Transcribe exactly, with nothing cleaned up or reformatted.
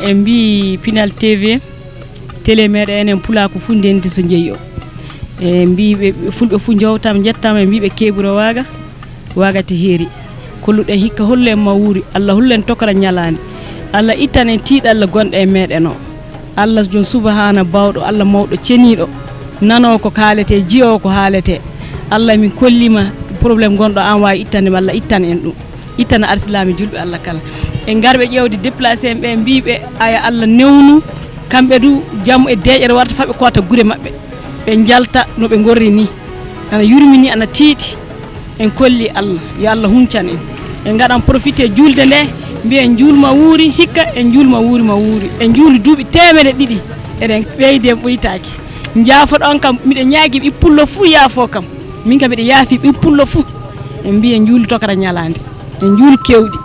En mbi Pinal T V, télé meɗen enen pulaaku fuu ndenndi so jeyi o. E mbi ɓe, ɓe fulɓe fuu njowtam njettama, e mbi ɓe keɓuro waaga, waaga te heeri. Kolluɗen hikka hollu en ma wuuri, Allah hollu en tokora ñalaande. Allah ittan en tiiɗalla gonɗo e meɗen o. Allah jom subhaana bawɗo, Allah mawɗo ceniiɗo, nanoo ko kaalete, jiyoo ko haalete. Allah min kollima problème gonɗo an waawi ittande mi, Allah ittan en ɗum. Ittana arsilaami julɓe Allah kala. En ngarɓe ƴeewde déplacé en ɓe, mbiɓe aya Allah newnu, kamɓe du jam e deeƴere warta faɓe koota gure maɓɓe. Ɓe njalta no ɓe ngorri ni. Ana yurmini, ana tiiɗi. En kolli Allah, yo Allah huncan en. En ngaɗan profité julde nde, mbiyen njuulma wuuri, hikka en njuulma wuuri ma wuuri. En njuuli duuɓi teemedde ɗiɗi, eɗen ɓeydi, en ɓoytaaki. Njaafoɗon kam, miɗo ñaagi ɓippullo fuu yaafo kam. Min kam miɗo yaafi ɓippullo fuu. En mbiyen njuuli tokara ñalaande. En njuuli kewɗi.